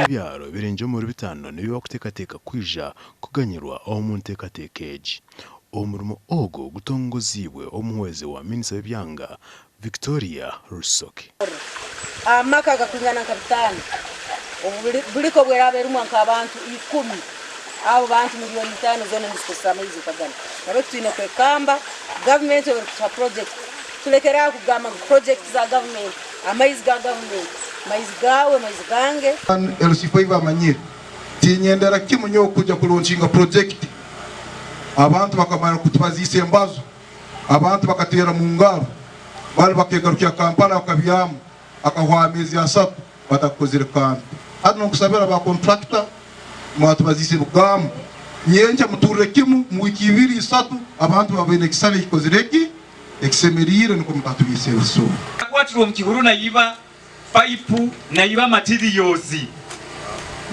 Ebyaro birengire omuri bitaano nibyo barikuteekateeka kwija kuganyirwa omu nteekateeka egi. Omurimo ogu gutongoziibwe omuhwezi wa minisita w'ebyanga, Victoria Rusoke. Amaka agakwingana nka bitaano, obu buliko bweraaba erimu nk'abantu ikumi, abo bantu milioni itaano zoona nizikozesa amaizi nkaganu. Nahabweki twine kwekamba, gavumenti obu erikutuha purojekiti tulekere aho kugamba ngu purojekiti za gavumenti, amaizi ga gavumenti, maizi gaawe, maizi gange. LC5 amanyire tinyendera kimu nyowe kuja kulonkinga purojekiti abantu bakamara kutubaziisa embazo. Abantu bakateera mu ngaro, bali bakegarukira Kampala bakabyama, akahwa ameezi asatu batakukozire kantu. Hati nonkusabira ba contractor mwatubaziise ebigambo, nyenkya muturre kimu mu wiiki ibiri isatu abantu babe baine ekisale ekikozire ki? Ekisemeriire nukwo mutatubiisa ebisuba. Akwatirwe omu kihuru naiba payipu naiba materials.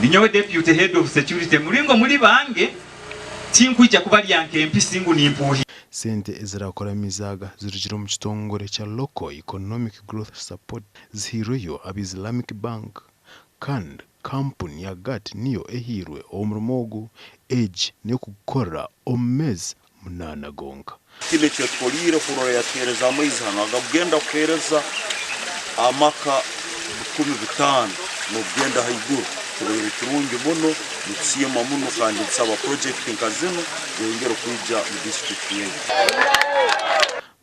Ninyowe deputy head of security muringo muri bange tinkwija kubarya nk'empisi ngu nimpuuhi. Sente ezirakora emizaga zirugire omu kitongore kya Local Economic Growth Support zihairweyo aba Islamic Bank kandi kampuni ya GAT niyo ehairwe omurimo ogu. Egi n'ey'okugukora omu meezi munaana gonka. Kinu ekyetukoliire kurora yatuheereza amaizi hanu agakugenda kuheereza amaka 5000 n'okugenda haiguru kibaire kirungi muno nitusiima muno kandi nitusaba purojekiti nka zinu zeyongere kwija mu disiturikiti yaitu.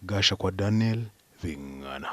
Gashakwa Daniel, Bingana.